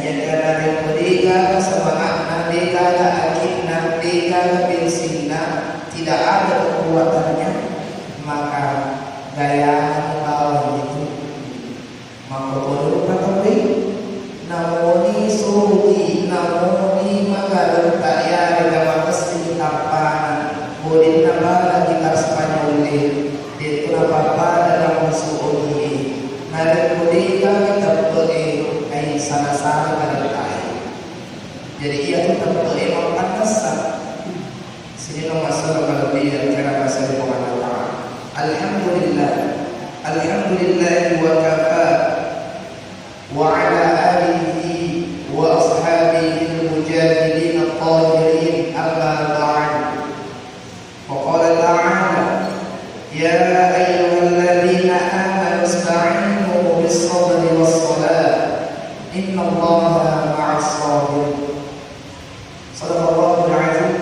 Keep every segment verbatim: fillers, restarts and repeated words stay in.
Jika narekko degaga semangatna, degaga akinna, degaga bensinna, tidak ada kekuatannya, maka gayana bawang itu. Makkotodo rupa tauwe, namoni sogi, namoni magaretta, iyarega makessing tappana, bodenna bala gitar Spanyol e, de'to napappada namusu ogie. Narekko degaga teppe'e, ai sala-sala garettae. Jadi iyatu teppe'e mappannessa. Sininna masalah malebbi yang kira masih Puang Allah Ta'ala. Alhamdulillah. Alhamdulillah wa kafa. Wa ala alihi wa ashabihi al-mujahidin at-tahirin, amma ba'd. Wa qala ta'ala, ya ayyuhalladzina amanu ista'inu bis sabri was salah. Innallaha ma'as sabirin. Sadaqallahul azim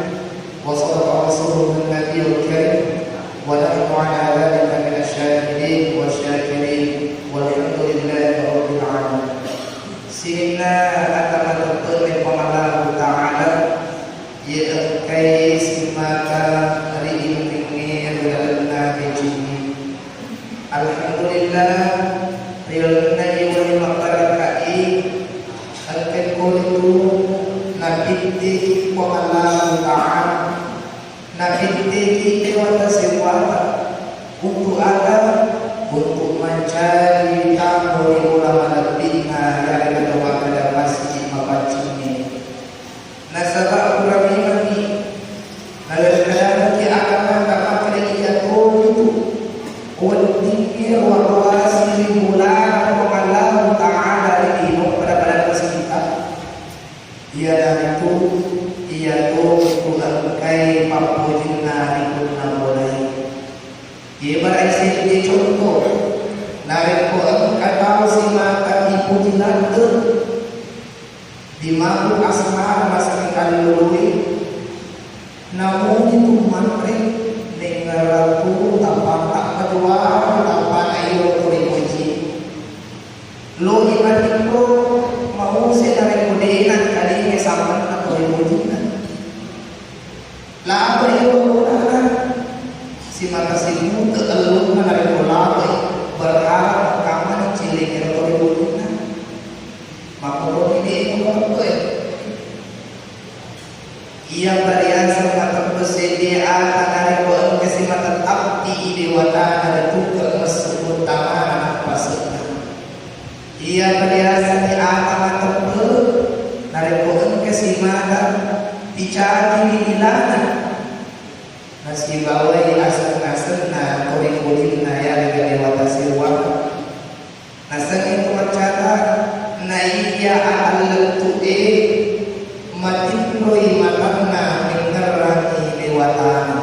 wa sadaqa rasuluhun nabiyul karim wa nahnu ala dzalika minasy syahidin wasy syakirin walhamdulillahi rabbil alamin. Sininna ata mateppe'na Puang Allahu Ta'ala, iya engkai simata ri inumingnge ri lalenna decengnge. Alhamdulillah, ri lalenna iyae mabbarakkai, engka koritu napittiki Puang Allahu Ta'ala, napittiki dewata sewwata, untuk aga? Untuk mancaji tammu ri bola malebbinna, yarega to makkeda masigi mapaccingnge. Nasaba pura memangngi nawekkadangki agamata makkeda iya tomitu weddingnge ruwa-ruwasi ri bolana Puang Allahu Ta'ala ri lino pada-pada masita. Iyanaritu iya tomitu engkai pappojinna ri punna bolae. Ibarat seddi contoh, narekko engka tau simata ipuji ladde, di mabuk asmara naseng kalloloe, namuni tu manre, nengngerang tu tappang tappa juara, tappana iyaro to ripoji. Loi matinro, mause narekko de nangkalinga samenna to ripojinna. Labai ro bolana, simata simute ellonna narekko labai, berharap kamma cilengero to ri bolana. Makkoroki de ko mateppe'e. Iya pariaseng mateppe seddi ata narekko engka simata tappi i dewatana ri tuke messu uttamana nappasenna. Iya pariasengngi ata mateppe narekko engka simata picaji ri ilana, nasibawai aseng-asenna to ri kolinna yarega dewata sewwa. Nasengngi tu maccata, naiya atallettu'e matinroi matanna mengngerrangi dewatana.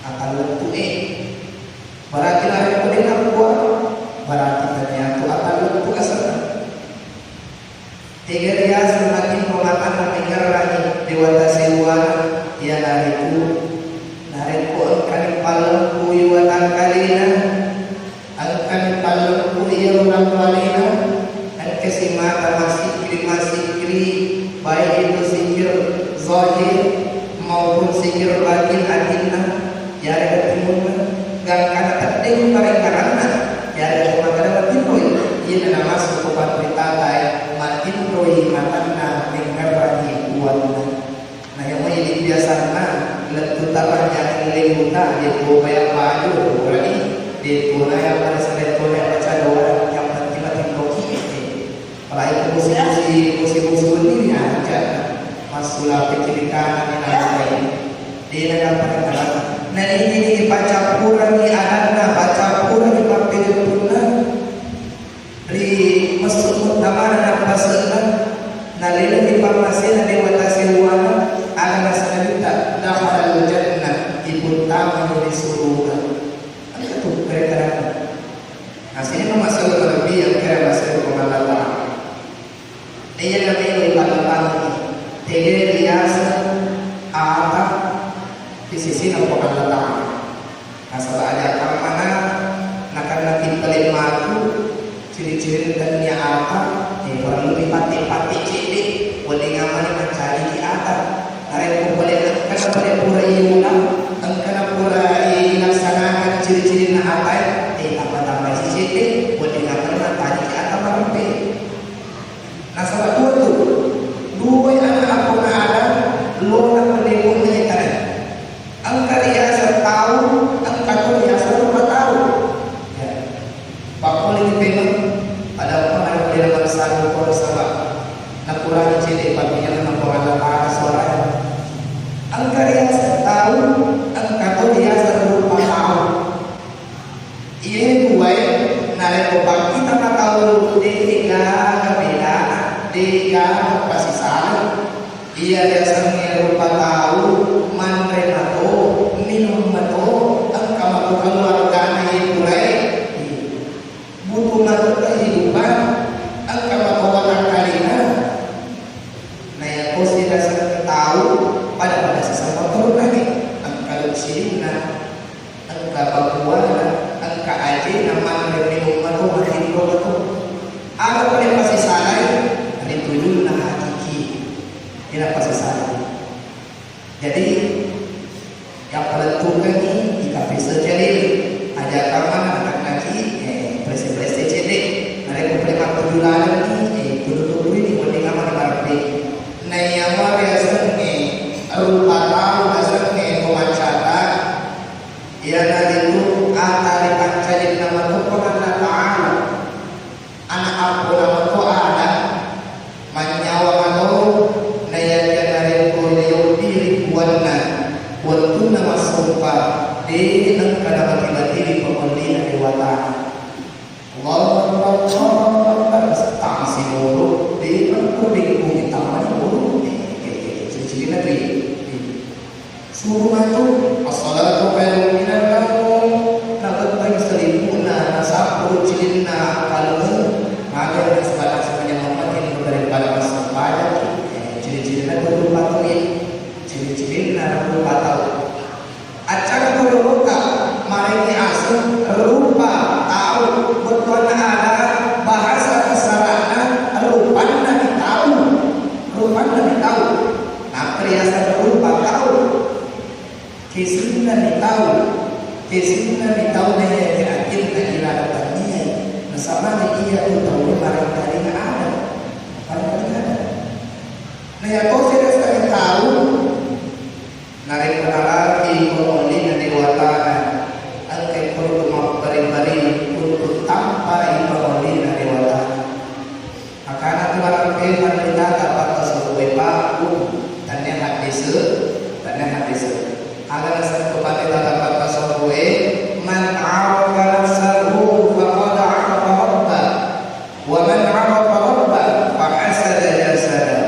Atallettu'e. Berarti narekko de nakkua, berarti taniatu atallettu asenna. Tega riaseng matinro matanna mengngerrangi dewata sewwana, iyanaritu narekko engkani pallempui watangkalena, engkani pallempui iyaro lambalena, engka simata massikri-massikri, baik itu sihir zahir maupun sihir batin atinna, yarega timunna, gangkana teddeng parengngeranna, yarega makkeda matinroi, iyana namassu ko panritatae, matinroi matanna mengngerrangi puanna. Na iya moi biasanna lettu tarajang lebuta, de'to baya baju, purani, de'to naya pada saletto naya baca doa, yang penting matinroki. Apalagi musim-musim, musim-musim ini aja. Masula pikir kanan ini. Dena gampang dalam. Nah ini ini pacapuran ni adanna, pacapuran ni pappejeppunna. Ri messu uttamana nappasenna, naleleni pammasena dewata sewwana, aga nasenna dakhalal jannah, iputtama ri suruga. Engka tu peretarana. Nah, sini masalah lebih yang kira masalah pemandang. Iya namanya ibadah pagi. Tege riaseng ata di sisi Puang Allah Ta'ala. Nasaba aja kammana nakanna tippale matu ciri-ciri tennia ata, eh, perlu dipati-pati ci Ega pasisalai. Iya riasengnge rupa tau manre mato, minung mato, engka mato keluargana iye purae. Butuh mato kehidupan, engka mato watakkalena. Na iya tosi riasengnge tau pada-pada siseng mato lagi, engka lucilinna. Engka babuana, engka ajena, manre minung mato, matinro mato. Aga pole pasisalai, ri tujunna hakiki. Ina pasisalai. Jadi, yang palettukengngi ikapiseng jalele. Aja kamana anak-anakki, eh, prese-prese cedde. Narekko pole mattuju lalenni, eh, tudu-tudui ni wedding amana mareppe'ki. Naiya mua riasengnge rupa tau nasengnge ko maccata, iyanaritu ata ripancajinna mato Puang Allah Ta'ala. Ana appona mato Adam, mannyawa mato, naiyakia narekko riobbi ri puanna, wettunna massompa, de nengka nabati-bati ri pangollina dewatana. Allahu Akbar, Allahu Akbar. Tama si guru, de, mani guru, de, guru, de, guru, de, de, de, ciri-cirina tu, iya. Suru matu, as-salatu khairun minan naum. Nabettai salipu'na, nasappu cilinna, kalemu, magai nasaba nasaba nyawa mati daripada massempajang. Eh, ciri-cirina tu rupa tu, iya. Ciri-cirinna rupa tau. Accaga kodoroka, marengngi aseng rupa tau, bettuanna ada bahasa kasarana rupanna ni tau, rupanna ni tau, nappa riaseng rupa tau, kesinna ni tau, kesinna ni tau naiyakia atinna irada tania, nasabani iya tu tau marengkalinga ada, marengkalinga ada. Naiya tosi riaseng tau, Narekko nalaki pangolina dewatana, engkai perlu mapperi-peri untuk tampai pangolina dewatana. Makana tu barang pe panritata patta sopoe pakku, tannia haddese, tannia haddese. Aga naseng tu panritata patta sopoe, "Man arafa nafsahu faqad arafa rabbah, wa man arafa rabbah fahasana jasadah."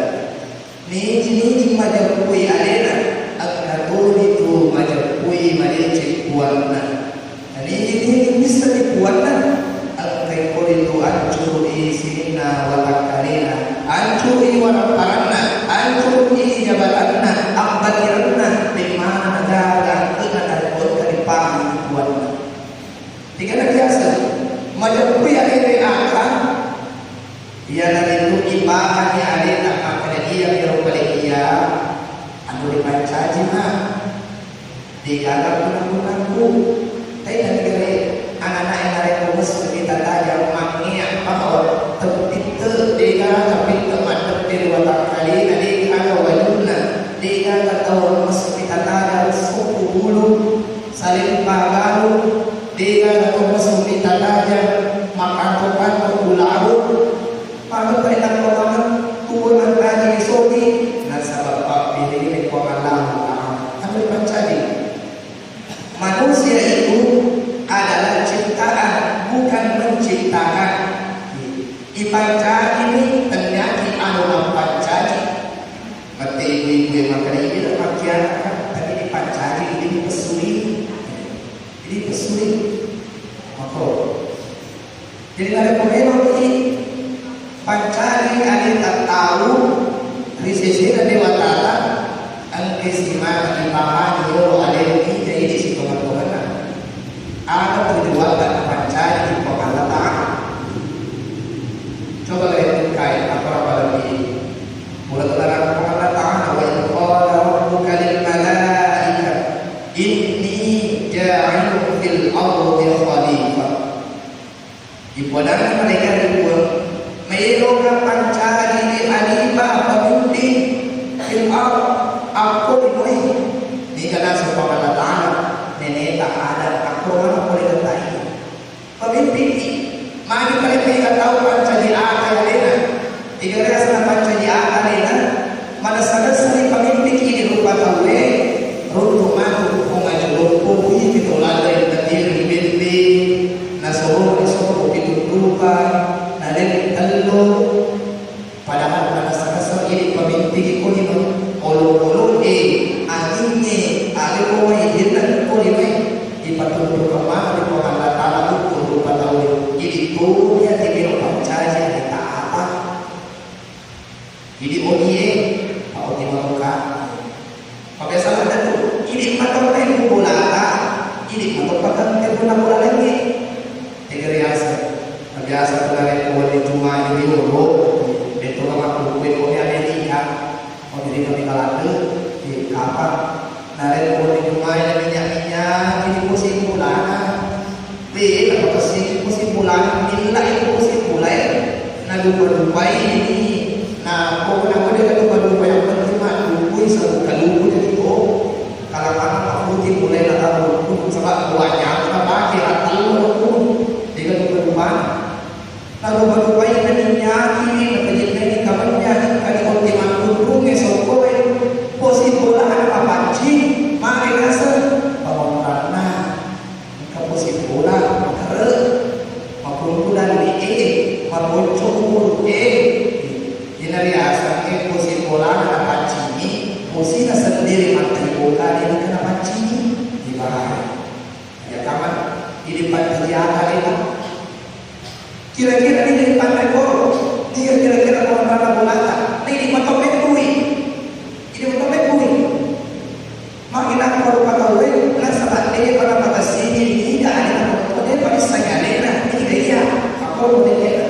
Niji-niji majeppui alena, engka toni tu majeppui madeceng puanna. Niji-niji missenni puanna, engkai koritu ancuru'i sininna watakkalena, ancuru'i warapparanna, ancuru'i jabatanna, abbatirenna, de'mana nagaga angkenna narekko engka dipahangi puanna. Tegana biasa, majeppui alena akang, Iyanaritu ipahani aleta makkeda, "Iyami ro pale iya, anu ripancaji ma, degaga guna-gunaku." Taina nigare anana'e narekko messu ri tataja mangngea pawa teppitte, degaga pitte maddeppe ri watakkalena, degaga wajunna, degaga tau messu ri tataja soppu bulu, salempa galu, degaga tau messu ri tataja makato-kato ularu. Pada parinakko maneng tuo mancaji sogi, nasaba pappirini Puang Allah Ta'ala. Anu ripancaji. Manusia itu adalah ciptaan, bukan menciptakan. Ipancajini, tenniaki anu nappancaji. Mate ibu-ibu yang makan ini, makian, tapi dipancaji, ini dipesui. Jadi pesui. Mako. Jadi narekko meloki pancaji aleta tau ri sesena dewatata, engka simana ipahani yolo alena, jadi sitonga-tonganna. Aga tujuanna napancaji Puang Allah Ta'ala? Coba lihat kai apa lebih. Pura terang Puang Allah Ta'ala, "Wa idh qala rabbuka lil malaikati inni ja'ilun fil ardi khalifah." Ipodanna malaika ri Puang, "Maéloka pancaji ri khalifah, pemimpin fil ard, akko ri moi." Niga naseng Puang Allah Ta'ala, neneta Adam, akko mana pole letta'i. Pemimpinki, magi pale mega tau pancaji ata alena. Iga riaseng pancaji ata alena, manessa-nessani pemimpinki di rupa tauwe, runtu matu Puang Aji Lompo, kuwi kita ulada yang terdiri di bembe, nasoro, nasoro pitung rupa, naleng tello, padahal Jadi ko lima, olo-olo e, angingnge, ale ko mai, denna ko lima e, ipatuntukang maneng ri Puang Allah Taala ukku rupa tau e. Jadi toni ati melo pancaji ri taata. Jadi ogi e, pa ogi matoka. Mabiasa ladde tu, idi matorre ku bolata, idi matoppa tante punna bola laingnge. Tega riaseng. Mabiasa tu narekko wenni Juma ri yolo, betto ka makkukue ko mi Amerika. Ko Amerika mi kaladde, di kapang. Narekko wenni Juma na minyak-minyak, idi bosi bolana. Wé, napakessing bosi bolana, millai bosi bolaé, nadupa-dupai ini. Nah, pokokna ko dé' nadupa-dupai, yang penting mah dukui sebut kaluku jadi ko. Kalau mana mafuti mulai nataru dukun, sebab buahnya apa pakai, atau dukun. Dé' nadupa-dupai. Nadupa-dupai, naninyaki, napajinnai, kamanya, kali konti makkundunge, sokkoe, bosi bolana napaccing, mage naseng, pamonranna. Engka bosi bola, makere, makuruntu dalli e, makonco umuru e. Ina riaseng e bosi bolana napaccingi, bosina sendiri mattai bola, de' engka napaccingi, dibahai. Ya kaman, idi pancaji ata lena. Kira-kira ini jadi panreko, dia kira-kira kalau mana bolata, ini matopet kui. Ini matopet kui. Makina ko rupa tauwe, nasaba dé' pada makessini, tidak ada, dé' pada sangadena, tidak iya, apa dé' kena.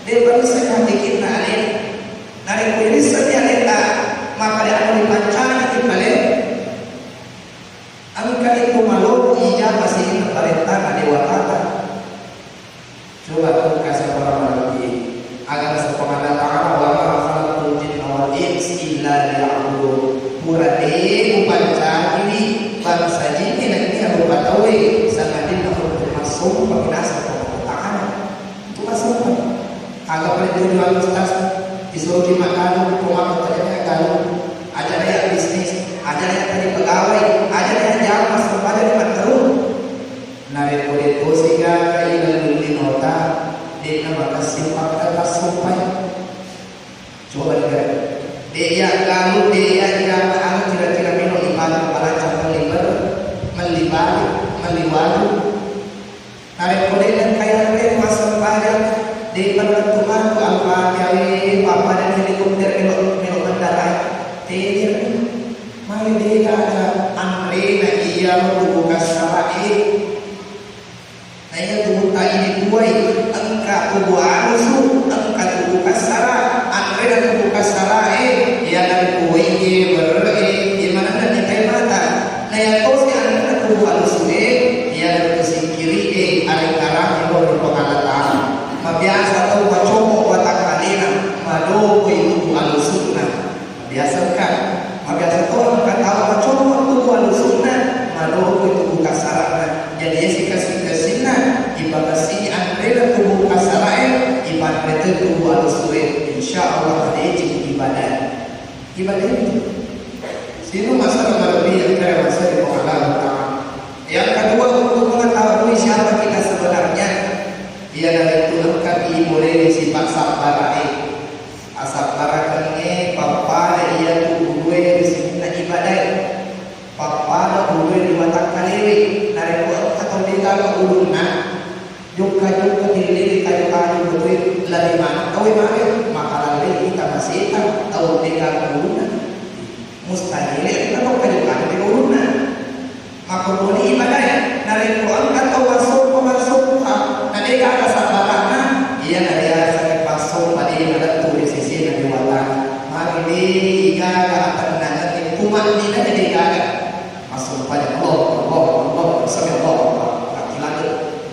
Dé' pada sangadikit na alena. Narekko irisseng aleta, maka dé' anu dipancani pale. Engka itu malomo ijabah sininna parentana dewatata. Coba engka siapa malebbi. Aga naseng Puang Allah Ta'ala, "Wa ma khalaqtul jinna wal insa illa liya'budun." Pura dé' upancajiwi bangsa jingnge nennia rupa tauwe, sangadinna untuk massompa naseng Puang Allah Ta'ala. Untuk massompa. Aga pada tujuan ustaz, disuruh di makanan, rumah kotanya galau. Aja deh bisnis, aja deh tadi pegawai, aja deh jamaah, sembahyang lima terus. Narekko de' tosi gaga ilaleng linota, de' namakessing pakkatassupai. Coba dikira. De' iya galu, de' iya ijama anu kira-kira melo ibadah palancang melli ber-, melli bali, melli wadu. Narekko de' nengka yanre massempajang, de' perlu tu matu Al-Fatihah, eh, pappada helikopter melo, melo mendarat. Tega. Magi de' gaga anrena iyaro tubu kassara e. Na iya tubutta idi duai, engka tubu alusu, engka tubu kassara. Anrena tubu kassara e, iyanaritu wae, berre e, imanenna dikai mata. Na iya tosi anrena tubu alusu e, iyanaritu sikkiri e, arekkarang e, ri Puang Allah Ta'ala. Mabiasa tau macomo watakkalena, madokoi tubu alusunna. Biasa engka, mabiasa to engka tau macommo tubu alusunna, madoko tubu kassara'na. Jadi iya sikassi-kassinna, ipakassi anrena tubu kassara'e, ipanre to tubu alusue. Insya Allah madeceng ibadah. Ibadah itu. Sino masalah malebbi yang kaya masa di Puang Allah Ta'ala. Yang kedua, untuk mengetahui siapa kita sebenarnya, iyanaritu engka ipolei sifat sabbara'e. Asabbarakengnge pappada iyatu ulue ri sininna ibadae, pappada ulue ri watakkalewe. Narekko engka tau degaga ulunna, jokka-jokka tilliri kaju-kaju botoi, lebbi maneng tauwe mage, maka lallei kita maseta tau degaga ulunna. Mustahil engka tau kaju-kaju ri ulunna. Makkutoni ibadae, narekko engka tau massompa, massompa, na degaga sabbara'na, iyana riaseng passompa de nalettu ri sesena dewatana. Magi de igaga atennangengnge, kumanninna de gaga. Massompani Allah, Allah, Allah, sami Allah, Allah. Laki-laki.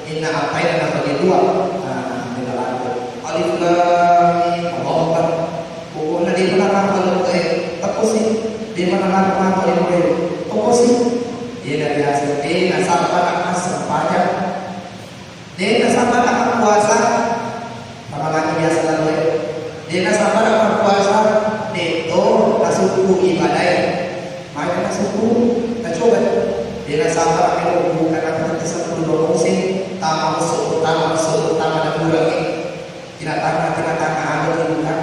Inna a'taina, nafagi dua. Nah, de lalaki. Alif Lam Mim, Allahu Akbar. Pokokna de pernah hafal, eh, teposi. De pernah hafal, eh, teposi. Iyana riaseng de nasabbara massempajang. De nasabbara mappuasa. Apalagi biasa lalu, eh. De nasabbara mappuasa, de to nasukku ibadae. Maka nasukku, nacoba. De nasabbara melo buka, nang tette seppulo musim, tama musu, tama musu, tama na kurang, eh. Tina tama, tina tama, anu buka.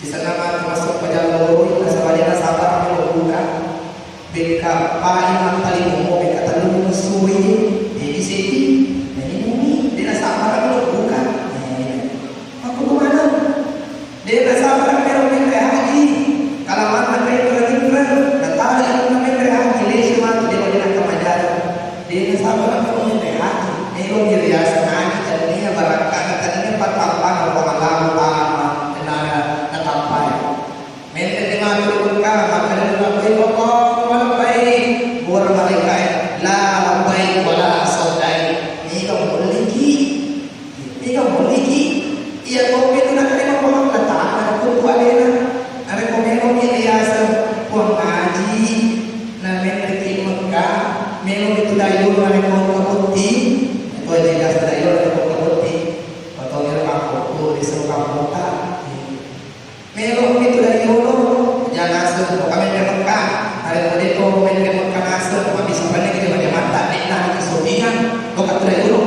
Di sana matu masuk pajang loroi, nasaba de' nasabara melo buka. Bekka pai mattali momo, bekka tellu messu i, de' diseddi. Nani mumi, de' nasabara melo buka. Eh, makkutu maneng. De' nasabara melo menre haji. Kalamanna menre-menre, natali menre haji, lesi matu de' wajana kamajaran. De' nasabara melo menre haji. Melo mi riaseng haji, tennia barakkana, tennia pattappana Puang Allahu Ta'ala, tenna natappai. Menre matu ri Mekka, makkeda, "Labbaik Allahumma labbaik." Pura malaikae, "La labbaik wa la saddaik." Mega mulliki. Mega mulliki. Iya topi tu naterima Puang Allah Ta'ala, narekko tu alena. Narekko melomi riaseng Puang Haji, na menreki Mekka, melomi tu dayuh narekko engka botting, to jelas dayuh narekko engka botting. Atau melo kampung tu, desa kampung ta. Melomi tu dayolo, aja naseng, ko kami ke Mekah, narekko de' to menre Mekah naseng, mabissa panne ke jama-jamata, de' na ke sotingan, to ka tu dayolo.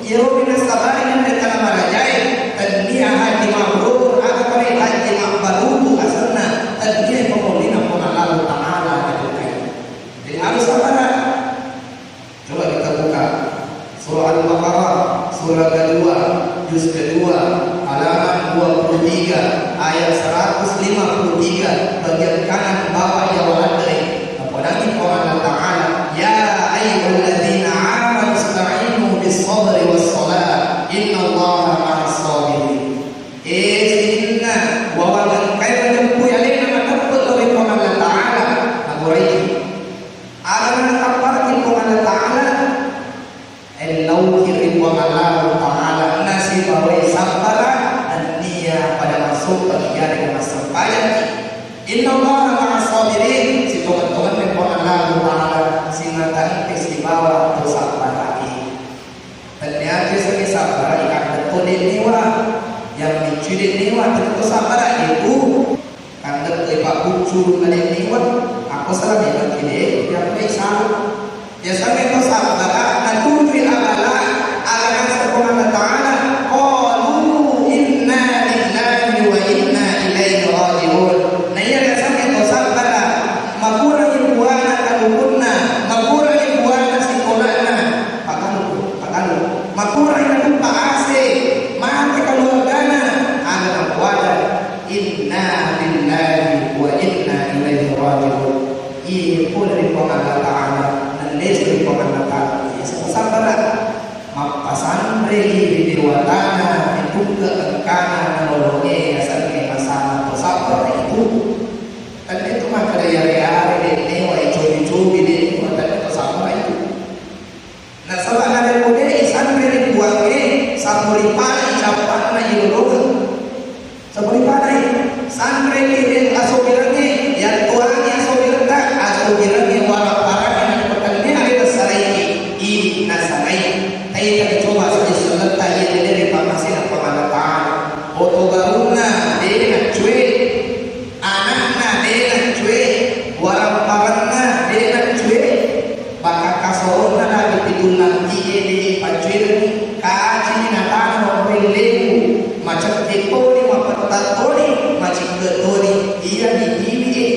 Iyaro minasabari nende tana marajae, tennia haji mabrur, aga pare haji mabbarutu asenna, tennia pamolina Puang Allahu Ta'ala ke bukai. Jadi harus sabar. Coba kita buka Surah Al-Baqarah, surah kedua, juz kedua, halaman dua puluh tiga, ayat seratus lima puluh tiga, bagian kanan bawah ya waladri. Napodangi Puang Allah Ta'ala, "Ya ayyuhalladzina amanu ista'inu bis sabri was salah, innallaha ma'as sabirin." Eh, sininna, wawang engkai majeppu alena mateppe' lao ri Puang Allah Ta'ala, naporai. Aga natapparaki Puang Allah Ta'ala, ellauki ri Puang Allah Ta'ala, nasibawai sabbara, nennia pada masuk bagian dengan sempajang. Innallaha ma'as sabirin, sitongeng-tongenna Puang Allah Ta'ala, simata engka sibawa to sabbaraki. Tennia tu yasengnge sabbara, ikandetto de' newa. Yang miccu de' newa, tentu sabbara itu. Kandetto ipabbuccu na de' newa, akko sala memang kide, yang penting salah. Yasengnge to sabbara, natujui abala, aga naseng Puang Allah Ta'ala, qalu inna lillahi wa inna ilaihi raji'un. Nah, iya yasengnge to sabbara, makurangi buana kalukunna, makurangi buana sikolana, Pakalu, pakalu. Makurang nateppa ase, mate keluargana, aga napoada, inna lillahi wa inna ilaihi raji'un. Iye pole ri Puang Allah Ta'ala, nallesu ri Puang Allah Ta'ala. Iye sabbara. Mappasanrei ri dewatana, ri tungke engkana nanolonge yasengnge masana to sabbara itu. Tennitu makkeda yare-yare de' newa, icobi-cobi de' newa, tennitu sabbara itu. Nasaba narekko de' isanre ri Puangnge, sapuripana icappa'na ilolongeng. Sapuripanai, sanreki ri asobirengnge, yattuangi asobirenna, asobirengnge wara-warangnge napetennia de' nasalaiki, idi nasalaiki. Taita dicoba saja selletta iya de' ri pammasena Puang Allah Ta'ala. Oto garunna de' naccue. Ana'na de' naccue, waramparanna de' naccue, baka kasoronna nabi pitullang tie de' paccuereni, kacini natana monri lebu, macekke toni, mapetta toni, macikke toni, iya dibibi e.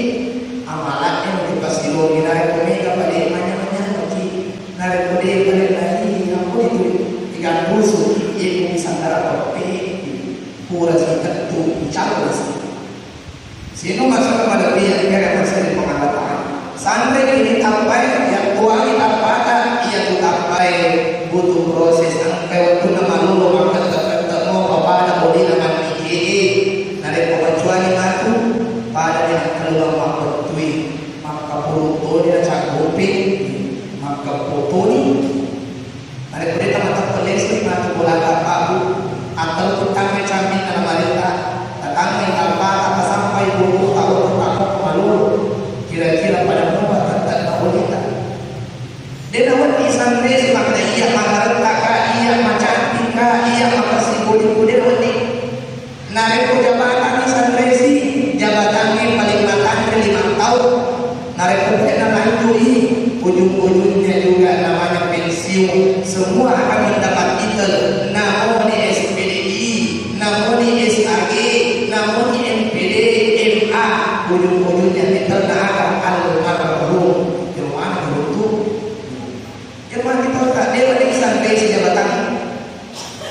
Amala'e mupasilomi narekko mega pale manyamanyamaki, narekko de' pale nai, iya ko itu iganrusu, iye mumi sandara peppe, pura sitettu, icallasi. Sino maksudna malebbi yang kira masih di Puang Allah Ta'ala. Sanreki tappai, yattuangi tappata, iya tu tappai butuh proses. Engkai wettunna malolo makkette-kette mo, papada bolina manniki. Narekko macuani matu, pada dia keluar mabbettui. Makkapuru toni na caggope, makkapuru toni. Narekko de' tamateppe' lesi matu bolata, Pak, Bu, atau tu tangnge caminna namarenta, tatangnge tappata, tasampai bulu, tawa, tawa, malolo. Kira-kira pada mua tette' naolita. De' nawedding sanresi makkeda iya magaretta ka, iya macantik ka, iya mapersi kulit, de' nawedding. Narekko jabatangnge sanresi, jabatangnge paling matanre lima taung. Narekko de'na lanju'i, ujung-ujungnya juga namanya pensiun. Semua akan mendapat titel. Namoni S P D I, namoni S A G, namoni M P D, Ujung-ujungnya mitelna aga? Al-mahrum. Jero maneng runtu'. Jero maneng mitelna, dewa de' isanresi jabatan.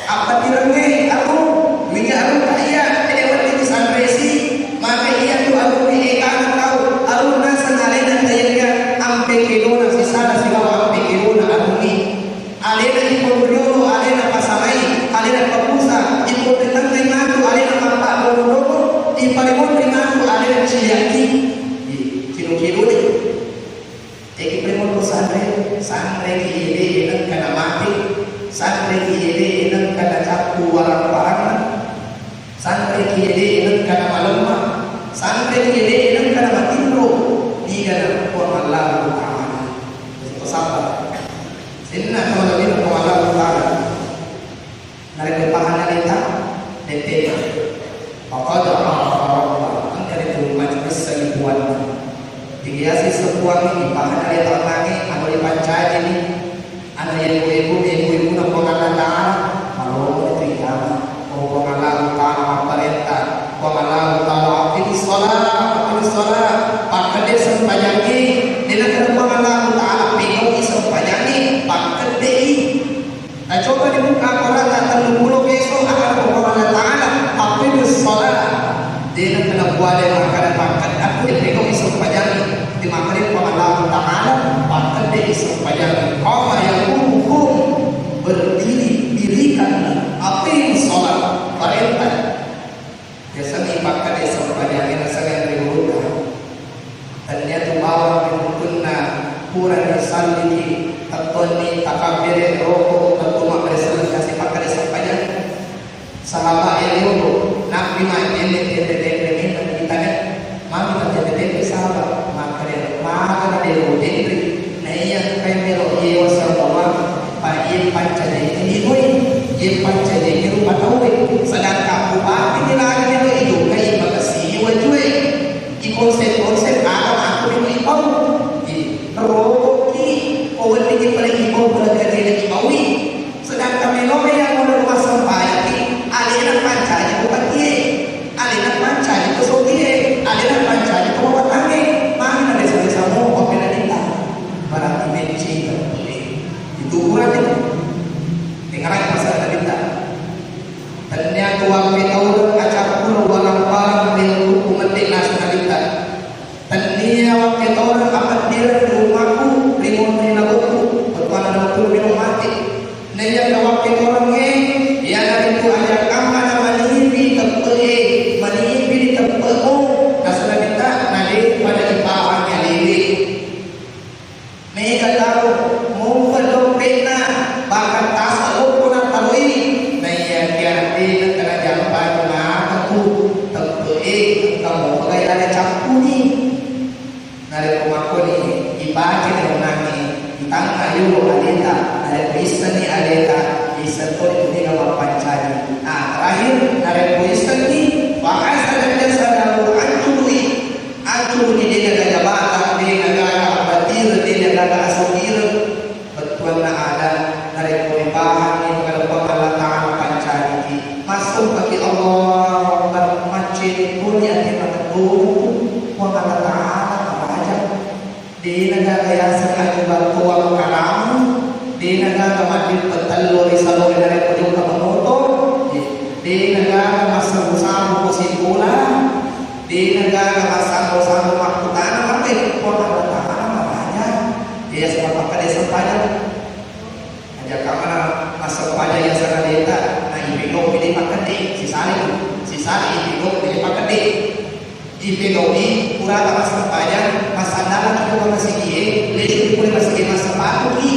Appatirengnge arung, winga arung kaya, tede wedding isanresi, maka iya tu arung ni ekana tau, arung naseng alena tayengka, ampe kedona sisala sibawa ampe kedona arung ni. Alena iponriolo, alena pasamai, alena papusa, iponritangngai matu, alena mappadomo-domo, iparemonri matu, alena ciyaki. Ih, kido-kido de'. Eki premon ro sanre, sanreki ede nengka namate, sanreki ede nengka nacappu warang-waranna, sanreki ede nengka namalemma, sanreki ede nengka namatinro, niga na Puang Allahu Ta'ala. Sabar. Senna tau lebih Puang Allahu Ta'ala. Narekko ipahang aleta, de'pa. Faqad arafa rabbah. Engka ritu majjessa puanna. Tiga sisi puangnge ipahang aleta, anu ripancajini, anu yebo-yebo, yebo-yebona Puang Allah Ta'ala, malomo tu ijama. Oh, Puang Allah Ta'ala mapparenta, Puang Allah Ta'ala, "Aqimis shalah, aqimis shalah." Pakkedde sempajangnge, de' nakkeda Puang Allah Ta'ala, "Pegau'i sempajangnge," pakkedde i. Nacoba dibuka Al-Quran, telluppulo peso, aga Puang Allah Ta'ala, "Aqimis shalah." De' nakkeda puale makkeda pakkedde, aku yang pegau'i sempajangnge. Di makkeda Puang Allah Ta'ala, pakkedde sempajangnge. Qama yaqumu, qum, berdiri, dirikanlah. Aqimis shalah, parenta. Biasana ipakkedde sempajangnge nasaba ri ulutta. Tennia tu bawang ri bukkunna purani salliki, tettonni takabbere, roko, tettu mabbere selleng, kasi pakkedde sempajang. Sahaba e loro, nappi majjenne tenre-tenre memang kitanya, mami tenre-tenre sahaba, makkeda, maga na de' lo tenre. Naiya engkai melo iyewa sempajang, pa iye pancaji lingoi, iye pancaji rupa tauwe. Sedangkan bupati ni lagi melo ijokai makasiwi wajue. Ikonsep-konsep aga makku melo ipau. I, roboki, ko weddingi pale ipau, pale gajena ipaui. Sedangkan melo iya molo massempajaki, alena pancaji bupatie, alena pancaji pesogie, alena pancaji pemawatangnge, magi na desa-desa mo pappena dita. Berarti benci, itu ukuran itu. Dengarai pasal Nabitta. Tennia tu wakke taureng acappulo walang-walang ri ulukku, medde nasu Nabitta. Tennia wakke taureng apeddireng ri ummakku, ri monri nabokku, bettuanna nabokku melo mate. Naiya wakke taurengnge, iyanaritu aja kammana manipi teppe'e, manipi ri teppe'mu, nasu Nabitta, na de' pada ipahangi alewe. Mega tau mumpeng dompe'na, bahkan tasa loppo nattaroi, naiyakiya de' nakkeda jampa maka tu teppe'e, engka mopa gaga cappuni. Narekko makkoni, ibaca ri onnangnge, itangnga yolo aleta, narekko issenni aleta, isseng to ritu mega mappancaji. Ah, terakhir, narekko issenni, fa ghasala jasadahu, ancuru'i. Ancuru'i, de' nagaga bata, de' nagaga abbatireng, de' nagaga asokireng. Bettuanna ada, narekko ipahangi makkeda Puang Allah Ta'ala pancajiki, massempaki Allahu Akbar, maccede toni ate makkeda, oh, Puang Allah Ta'ala maraja. De' nagaga yaseng aju battoang karamu, de' nagaga maddippe tello ri saloe narekko jokka mamoto, de' nagaga massabu-sabu ko sibola, de' nagaga massambo-sambo makkutana, apa Puang Allah Ta'ala maraja. Iya, sebab makkeda sempajang. Aja kamana massempajang yaseng aleta, na ipegau'i de' pakkedde, sisali tu, sisali ipegau'i de' pakkedde. Ipegau'i purata massempajang, massandalaki ko masigie, lesuki pole masigie massepatuki.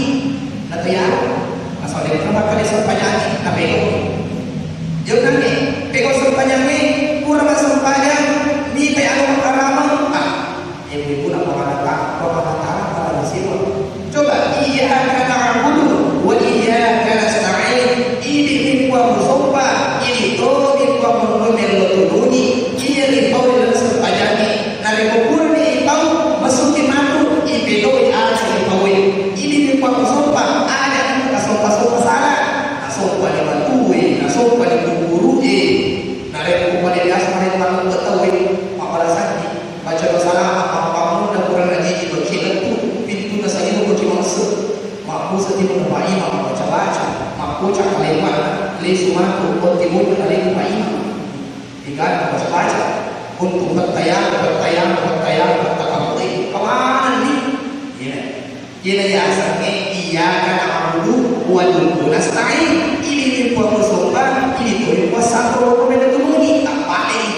Nato yaro, nasaba de' pakkedde sempajangnge, napegau'i. Jokkangngi, pegau sempajangnge, pura massempajang, mitai anu makarama, ah, Ibu-ibuna Puang Allah Ta'ala, Puang Allah Ta'ala pada siwa. Coba, iyyaka na'budu wa iyyaka nasta'in. Idi mi Puang musompa, idi to mi Puang mello tulungi. Iya ripau ri laleng sempajangnge. Narekko purani ipau, masuki matu, ipedoi aja ripaui. Idi mi Puang musompa, aja nasompa-sompa sala. Nasompa ni matue, nasompa ni kuburu'e. Narekko pada biasa mereka malu tahu Matu kotti mutu alaihi wa imam. Digana baca-baca. Untuk pettayang, pettayang, pettayang, pettayang. Kemana ni? Iya. Iya yasengnge iyyaka na'budu wa iyyaka nasta'in. Ini ni Puang musomba, ini tu Puang satu, Puang mena tumuni. Apa ini?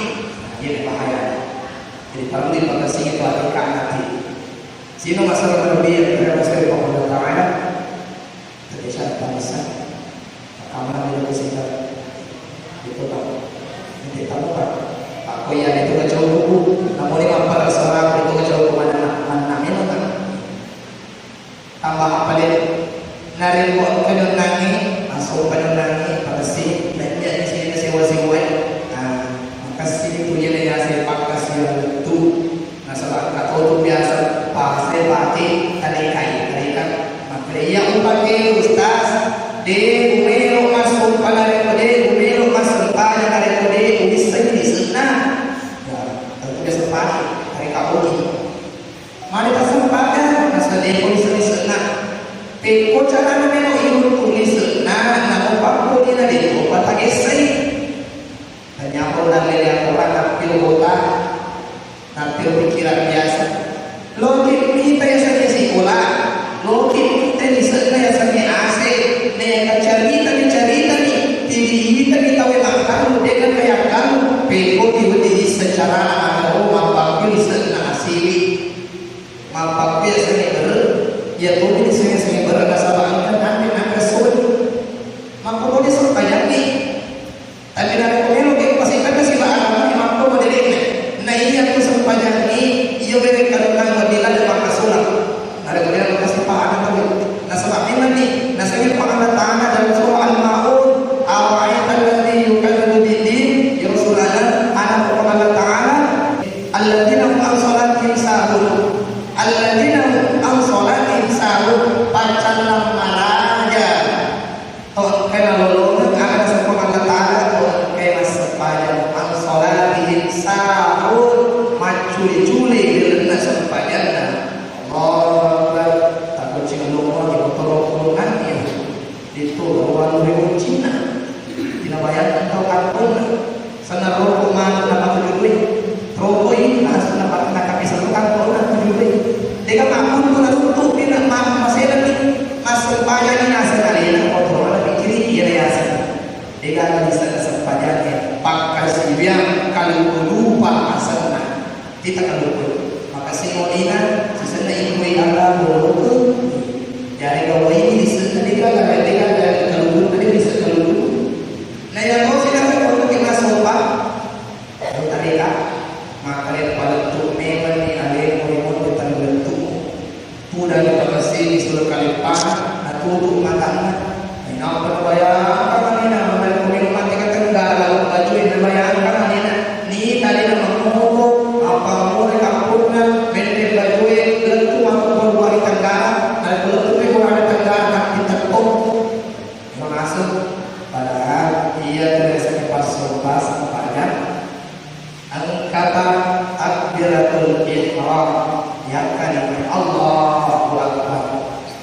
Iya bahaya. Jadi perlu dipakasih itu hati kanati. Sino masalah terlebih yang kita masih Allah Ta'ala. Tapi siapa bisa? Kamar di dalam singkat. Itu, Pak. Nanti tahu, Pak. Pak, kok iya itu kacau buku? Namun ini apa rasa itu kacau buku mana, mana, mana, mana? Tambah apa deh? Narekko engka donnangnge, masuk pa donnangnge, pakessing, nanya di sini sewa-sewa. Nah, makessing tu iya na yase pakkasiwiang lettu. Nasaba engka to tu biasa pase pake tarekai, tareka. Makkeda iya upake ustaz, de umelo massompa narekko de umelo massempajang narekko de uwisseng lise'na. Ya, tentu biasa pake tareka ogi. Magi tassempajang, nasaba de ko lise'na. Pekko carana melo iruntu lise'na, namo pakkoni na de ko patagessai. Tanyako nallele akorang nappio kota, nappio pikiran biasa. Loki mita yasengnge sikola, loki mita lise'na yasengnge ase, neka caritani, caritani, tidi-, tidi-, tawwe makkalu, dena kayakkalu, pekko tiweddi isseng carana makkaro, mappakko lise'na asewi. Mappakko yasengnge berre, iya tomi lise'na yasengnge berre, nasaba engka nanre nanre soni. Makkutoni sempajanni. Tapi narekko melo ke pasikenna siba agama, makko madele'na. Na iya tu sempajanni, iyo bere kadonnang waddi ladde makkasolang. Narekko melo kasi pahana tu. Nasaba memang ni, nasaba Puang Allah Ta'ala dalam surah Al-Maun, "Ara'aital ladzi yukadzibu biddin," ya Rasulullah, ana Puang Allah Ta'ala, "alladzina hum an shalatihim sahun." Alladzina hum an shalatihim sahun, paccallang maraja. To engkae nalolongeng aga naseng Puang Allah Ta'ala, to engkae massempajang, an shalatihim sahun, maccule-cule ri lalenna sempajanna. Allahu Akbar. Takko cingellomo di motoro turunanni ya. Itu ruang riwuncina. Tidak bayangkan tau kampung. Senna roko maneng napatujui, rokoi langsung napa-, nakapiseng kantona tujui. Dega makkuntu naruntu'pi na ma-, masenanni, massempajani naseng alena, otoro napikkiri iya riaseng. Dega bisa sempajangnge, pakkasiwiang kaluku dupa asenna. Kita kaluku. Maka simolina, sisenna ikui Allah doloku. Jari gawai ini disenna dega, dega, dega kaluku, dega bisa kaluku. Na iya tosi naseng untuk kita sopa. Tareka, makkeda palettu memanni alemu ri monro tanggalettu. Pudani pakasini sula kaleppana, natutup matanna. Nainappa nabayangkan alena, narekko melo mate ka Tenggara, lao bajue nabayangkan alena. Nita alena mammoto, mappammore kamponna, menre bajue, lettu matu keluar ri Tenggara, narekko lettu ri keluar ri Tenggara, tapi teppo. Termasuk padahal iya tu biasanya pas sombas kepada Engkapa takbiratul ihram, yakkalima Allahu Akbar.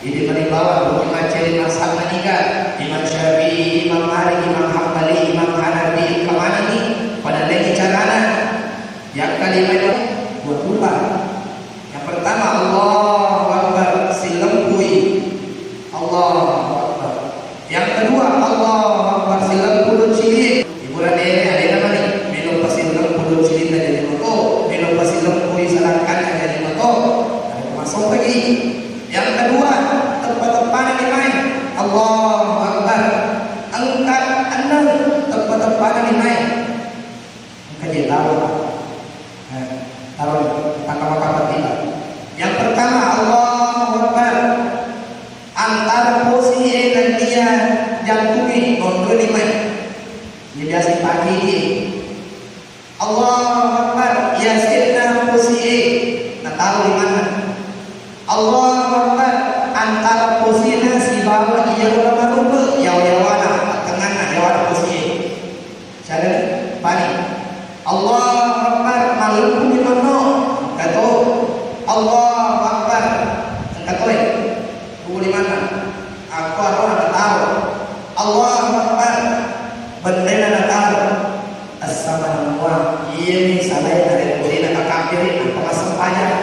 Idi mani bawang, bukan maceri mazhab maniga, Imam Syafi'i, Imam Malik, Imam Hambali, Imam Hanafi, engka manenni pada lain carana. Yakkalima dua dua. Yang pertama, Allahu Akbar, silempui. Allahu Akbar. Yang kedua, Allahu Akbar, silempui cili. Hiburan dere, ada namanya. Melo pasilempui cili jadi moto, melo pasilempui salangkanya jadi moto. Ada masuk lagi. Yang kedua, tepat-tepat lagi main. Allahu Akbar. Angkat enam, tepat-tepat lagi main. Engka je taro. Eh, taro, tangkap apa kita? Yang pertama, Allahu Akbar. Antara posi e nennia jantunge nonroi mai. Ini biasa dipakai dia. Allahu Akbar. Yasenna posi e nataro di mana? Allahu Akbar, antara posina sibawa iyaro marubbe, yawa-yawana, pattenganna, yawana posie. Carani, pani. Allahu Akbar, mallumpuni manno, engka to. Allahu Akbar, engka toe. Ruwa limanna. Akko arona taro. Allahu Akbar. Narekko de' nakakabbere, nappa massempajang.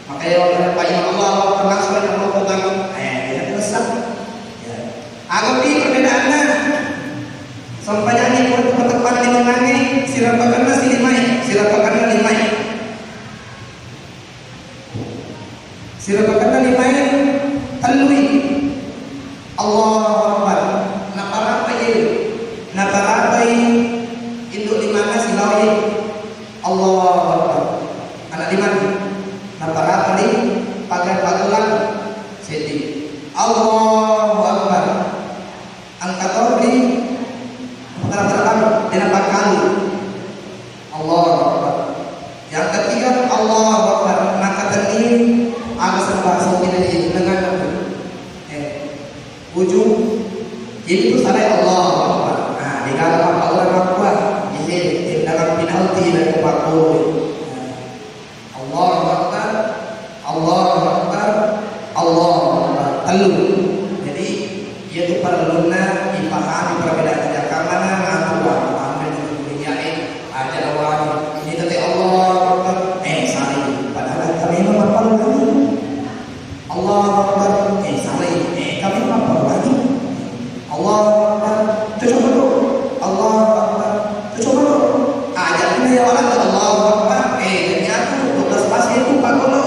Makanya waktu Pak Imam Allahu Akbar langsung ada pegang, eh, dia selesai. Ya. Aga pi perbedaanna? Sempajangnge waktu peteppang limangnge, sirappakenna silimai, sirappakenna limai. Sirappakenna limai, tellui. Allahu Akbar. Naparapai, naparapai induk limanna silaoe. Allahu Akbar. Anak limanna. Naparapai pagar-pagellang seddi. Allahu Akbar. Engka to ri, apa kata-kata, de' napakkalu. Allahu Akbar. Yang ketiga, Allahu Akbar. Maka tennini, aga sembah sopina di lengan aku. Eh, ujung, itu salah Allahu Akbar. Nah, di dalam apa orang apa? Ini, ini dalam penalti dari Pak Guru. Nah, Allahu Akbar, Allahu Akbar, Allahu Akbar. Tellu. Jadi, iyatu parellunna ipahami perbedaan jaka mana ngatur wa amri di dunia e, aja awani. Ini tadi Allahu Akbar, eh, salah. Padahal kami memang perlu lagi. Allahu Akbar, eh, salah. Eh, kami memang perlu lagi. Allahu Akbar, cocok betul. Allahu Akbar, cocok betul. Aja ini ya orang Allahu Akbar, eh, jadi aku dua belas pas itu Pak Guru.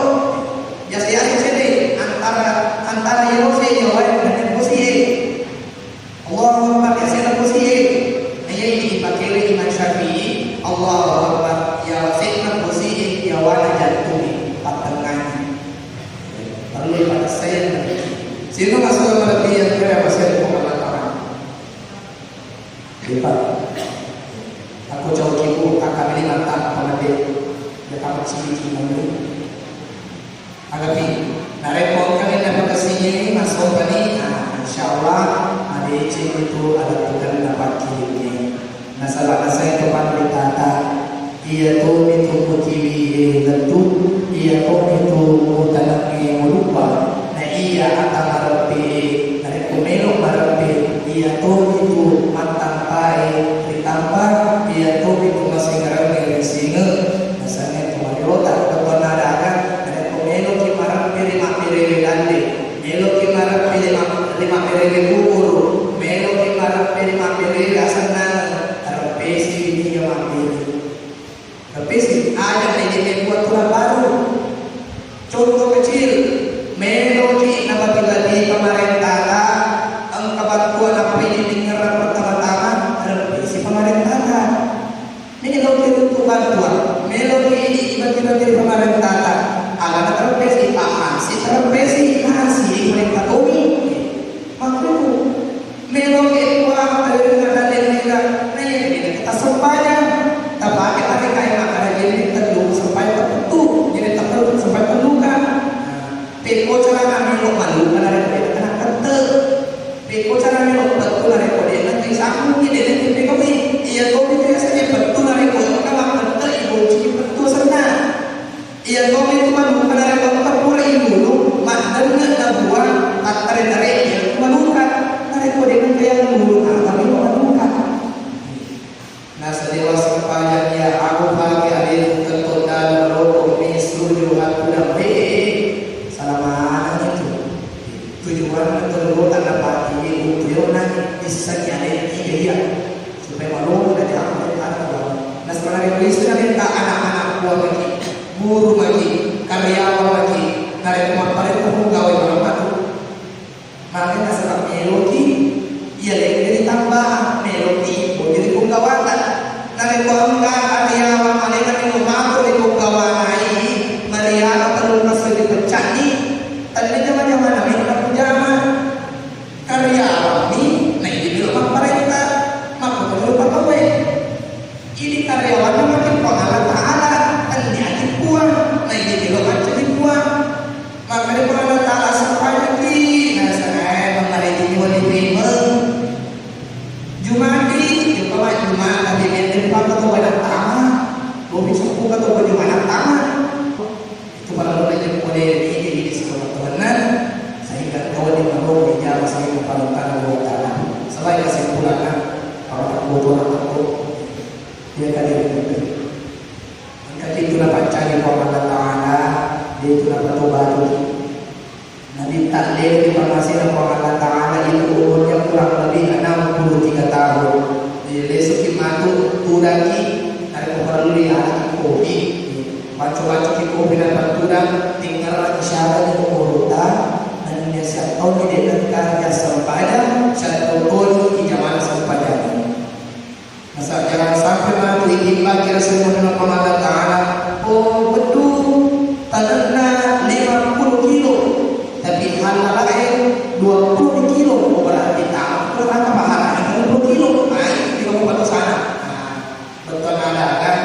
Biasa-biasa sedih antara, antara yang saya jawab dengan emosi. Allahu Akbar, ya, sena bosi e. Nah, iya ini dipakai oleh Imam Syafi'i. Allahu Akbar, ya, sena bosi e, ya, wana jantung e, pattengngani. Perlu pada saya. Sehingga masuk ke lebih yang kira masih ada pengalaman. Hebat. Aku jauh kipu, kakak ini mantap, apa nanti? Ya, kamu sini, gimana? Agapi, narekko engkani napakasinyai massopani, nah, insyaallah madeceng itu alattukenna pakkiringnge. Nasaba naseng to panritata, iya tomi tu mutiwi lettu, iya tomi tu mutanengnge muluppa, na iya ata mareppe, narekko melo mareppe, iya tomi tu mattampai ritampa, iya tomi tu masingerengnge risingeng. Nasengnge to mariota, bettuanna dagang, narekko meloki mareppe ri mabberewe dalle, meloki mareppe ri ma-, ri mabberewe kuburu, meloki mareppe ri mabberewe asennangeng, reppesi ri iya mabbere. Reppesi, aja naijeke buat aturan baru. Contoh kecil, meloki nabati-bati pamarentata, engka bantuan nappa idi mingngerang pertama-tama, reppesi pamarentata. Meloki runtu bantuan, meloki idi ibati-bati ri pamarentata, aga naterrepesi, pahansi terrepesi, nahansi mereka tomi. Makkuku, meloki kuwa terima dalil nega, na iya kita sempajang, tapake tadi kayak makkada jadi tellu sempajang tertentu, jadi tertentu sempajang terluka. Pekko carana melo malu narekko de' nakette. Pekko carana melo pettu narekko de' nengka isakkungi, de' nengka ipegau'i. Iya tomi tu yasengnge pettu narekko engka makkette, ibociki pettu asenna. Iya tomi tu manuka narekko engka pura ilulu, maddenne' nabuang, tattare-tare, iya tu manuka. Narekko de' nengka yalulu, aga melo manuka. Nasaliwa sempajang iya, aku pake alena tettong dalam rokok mi suju hattu damme. Salamana itu. Tujuan terlutan napati utuyona issengi alena tiga iya. Supaya malu dari aku dari aku. Nasabana itu istilah minta anak-anak buah lagi, guru lagi, karyawan lagi, dari kemarin pun gawe malam. Maka nasaba meloki iya lengge ditambah, meloki ipo jadi punggawana. Narekko engka karyawan alena melo matu ri punggawanai, mariaga tellu nasu dipeccani, tennia jama-jamana melo napujama. Karyawanni naidi melo mapparenta, makkutoro patoe. Idi karyawanna mati Puang Allah Ta'ala, tennia ati Puang, naidi melo mancaji Puang. Makkeda Puang Allah Ta'ala, sempajangki, nasaba, eh, mangaritu ni wali rimeng. Jumadi, jumpa Jumat, tapi mending pang kau pada tama, bobi seppuh kau pada Jumat tama. Itu pada lo aja boleh ini, ini sekolah Tuhan, sehingga kau di mana dijawab sehingga pada Allah Ta'ala. Selain kesimpulannya, kalau tak bodoh, tak bodoh. Iya, tadi begitu. Itu napaccari Puang Allah Ta'ala, itu napatobatuki. Nabitta lewe ri pamasena Puang Allah Ta'ala itu umurnya kurang lebih enam puluh tiga tahun. Jadi, lesuki matu, tudangki, narekko parellu rialaki kopi. Bacco-baccoki kopi napatudang, tingerang isyara'na umurutta, nennia siattauni de' nengka sempajang, siattau toni ijamana sempajang. Nasaba jangan sampai matu itimbang kira semua dengan Puang Allah Ta'ala. Oh, betul. Tanenna lima puluh kilo, tapi halalae dua puluh kilo, oh, berarti tamu kurang apa pahalanya dua puluh kilo. Nah, itu kamu patut sana. Nah, betul ada kan?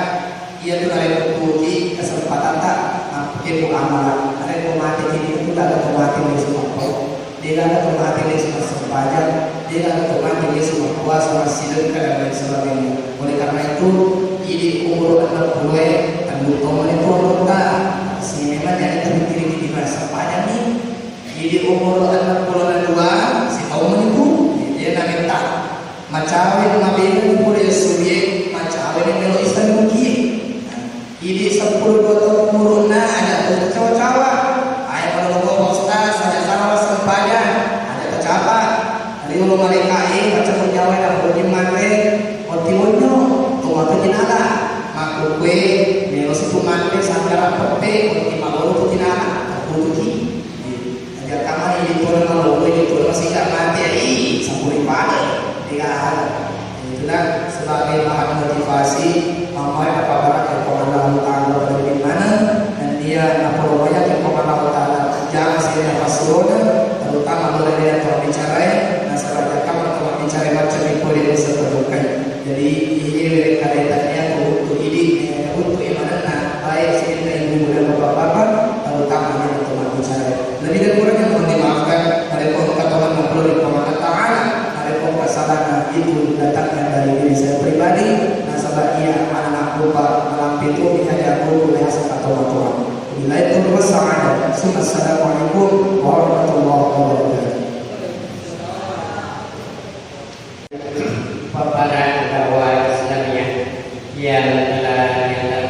Iya tu narekko tuoki kesempatatta, makkukku amala. Narekko mateki, itu tak ada mati lesu mappau. Degaga to mate lesu massempajang, degaga to mate lesu mappuasa, massidekka, dan lain sebagainya. Oleh karena itu, idi umur enam puluh e, tanduk to mani tu umurta. Si memang jadi terpikir di massempajang ni. Idi umur enam puluh dua, si tahu mani tu, dia nak minta. Macawe mabela ni pole suwie, macawe ni melo isan mukie. Idi seppulo dua taung umurunna, aja' to cawa-cawa. Ae, malolo, Pak Ustaz, aja' salah sempajang, aja' tacapa. Riolo malaika'e, baca punyawa, dan bojing mate, otti wonyo, to matu tinala. Makkukue, melo situ mate, sanggara peppe, otti malolo tu tinala, terkutuki. Aja' kamari itu orang malolo, itu orang masih tak mati, ih, sampuri pada. Tidak ada. Itulah sebagai bahan motivasi, mama dapat berkat dari Puang Allah Ta'ala dari mana, dan dia apa namanya dari Puang Allah Ta'ala. Jangan saya dapat suruh, terutama boleh dia tuan bicara, nasaba' kamu tuan bicara macam itu dia bisa terbuka. Jadi, ini dari kaitannya untuk ini, untuk imananna, baik sehingga ibu dan bapak-bapak, terutama untuk bicara. Lebih dan kurangnya mohon dimaafkan. Narekko engka tau mappammula ri Puang Allah Ta'ala, narekko engka salana itu datangnya dari diri saya pribadi, nasaba' iya anak rupa malampe tu, iya jago, kuliah, saka tau matoa. Wabillahi taufiq wassa'adah. Summa assalamualaikum warahmatullahi wabarakatuh. Pembahasan dakwah Islamiyah yang telah dilakukan